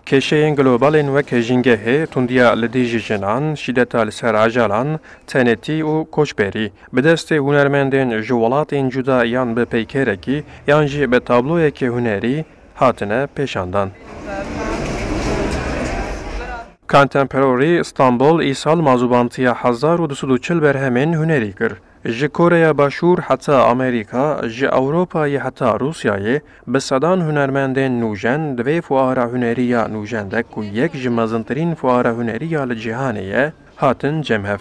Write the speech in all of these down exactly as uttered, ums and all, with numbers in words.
Kêşeyên globalên wek jîngehê, tundiya li dijî jinan, şîdeta li ser ecalan, tenêtî û koçberî, bi destê hunermendên ji welatên cuda yan bi peykerekî yan jî bi tabloyekê hunerî hatine pêşandan. Contemporary Istanbul îsal mazûbantiya hezar û du sed û çil berhemên hunerî kir. Ji Koreya Başûr heta Amerîka, ji Ewropayê heta Rûsyayê, bi sedan hunermendên nûjen di vê fuara hunerî ya nûjen de, ku yek ji mezintirîn fuara hunerî ya li cîhanê ye, hatin cem hev.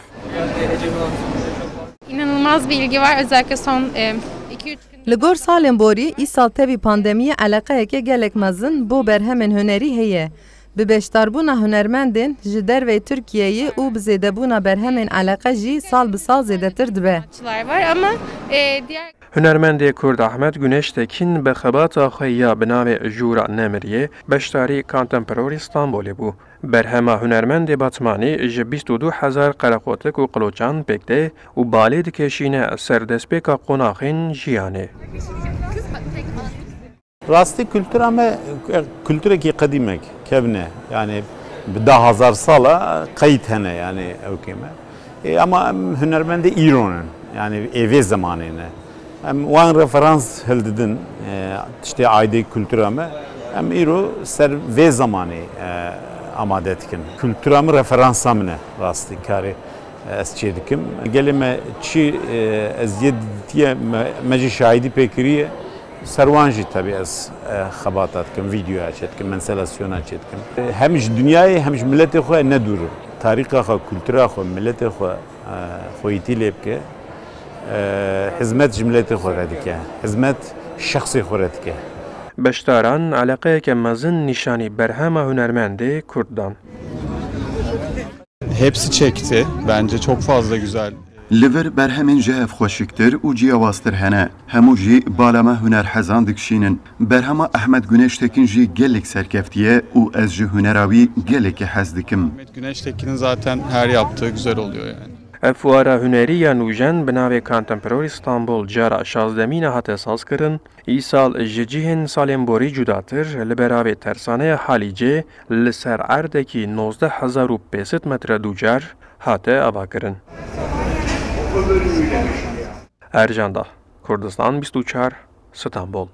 İnanılmaz bir ilgi var. Özellikle son, e, iki üç gündür. Li gor salên borî, îsal tevî pandemiyê eleqeyeke gelek mezin bo berhemên hunerî heye. Bi beşdarbûna hunermendên ji derveyî Tirkiyeyê û bi zêdebûna berhemên eleqe jî sal bi sal zêdetir dibe. Sanatçılar var ama, e, diğer Hunermendê Kurd Ahmet Güneştekin bi xebata xwe ya bi navê Jûra Nemiriyê beşdarî Contemporary Stanbolê bû. Berhema hunermendê Batmanî ji bîst û du hezar qereqotik û qiloçan pêk tê û balê dikêşîne ser destpêka qonaxên jiyanê. Rastî kultura me, kulturekî qedîmek, kevn e. Yani bi da hezar sala qeyd hene, yani ew kêm e. E, ama em hunermendê îro ne, yani ê vê zemanê ne. Em wan referans hildidin, e, tiştê aîdê kultura me. Em îro ser vê zemanê, e, amade dikin. Kultura min referansa min e, rastî karê ez çê dikim. Gelê me çi, e, eziyet dîtiye, me, me jî şahidî pê kiriye. Ser wan jî tebî ez, e, xebata dikim, vîdeoya çê dikim, enstalasyona çê dikim. E, hem ji dinyayê hem ji miletê xwe ne dûr in. Tarîxa xwe, kultura xwe, miletê xwe, e, xweyîtî lê bike. E, hizmet ji miletê xwe re dike. Hizmet şexsê xwe re dike. Beşdaran eleqeyeke mezin nîşanî berhema hunermendê Kurd dan. Hepsi çekti. Bence çok fazla güzel. Li vir berhemên ji hev xweşiktir û ciyawaztir hene. Hemû jî bala me hunerhezan dikişînin. Berhema Ehmed Güneştekin jî gelek serkeftî ye û ez ji hunera wî gelekî hez dikim. Ahmet Güneştekin'in zaten her yaptığı güzel oluyor yani. Ev fuara hunerî ya nûjen bi navê Contemporary Istanbul cara şazdemîn e hate sazkirin. Îsal ji cihên salên borî cudatir, li beravê tersaneya Halîcê li ser erdekî nozdeh hezar û pênc sed metre dûcar hate avakirin. Ercan Dağ, Kurdistan bîst û çar, Stenbol.